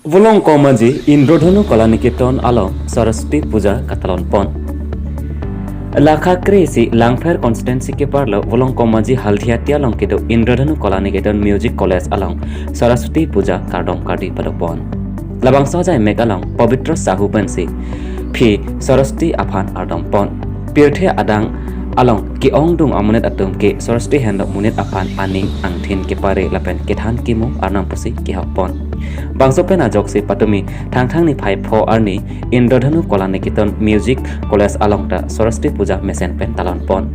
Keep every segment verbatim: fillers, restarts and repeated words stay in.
Volongkom Aji Indrodhonu Kala Niketan along Saraswati Puja katalon pon. Lakha kre isi Langpher constituency keparlo Volongkom Aji Haldiati along kedo Indrodhonu Kala Niketan Music College along Saraswati Puja kardom kardi pado pon. Labangso ajai mek along Pabitra Sahu pensi phi Saraswati aphan ardom pon. Pirthe adang along ke-ongdung amonit atum ke Saraswati henlo monit aphan aning angthin kepare lapen kethan kimo arnam pusi kehok pon. Bangso pen ajoksi patumi Thangthang niphai pho arni Indrodhonu Kala Niketan Music College along ta Saraswati Puja mesen pen talon pon.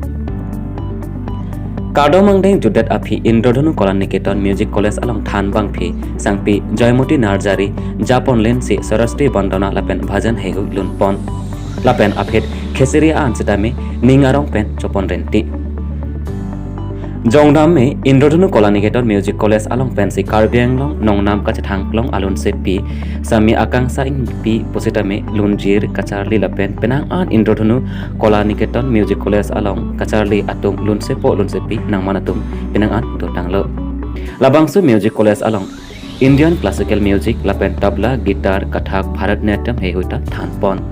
Kardom angdeng jutdet aphi Indrodhonu Kala Niketan Music College along thanbang phi sangpi Joymoti Narjari japon lensi Saraswati Vandana lapen bhajan heihui lun pon. Lapen aphi khesiri an sitame ning arong pen chopon renti. Jongdam me Indrodhonu Kala Niketan Music College along pensi Karbi Anglong nongnam kachethang klong alunsepi Sami Akangsha Ingpi pusitame lunjir kacharli lapen penang an Indrodhonu Kala Niketan Music College along kacharli atum lunsepo lunsepi nangman atum penang an dotanglo. Labangso Music College along Indian classical music lapen tabla, guitar, Kathak, Bharatanatyam heihui ta than pon.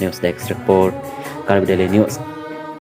News Desk Report, Karbi Daily News.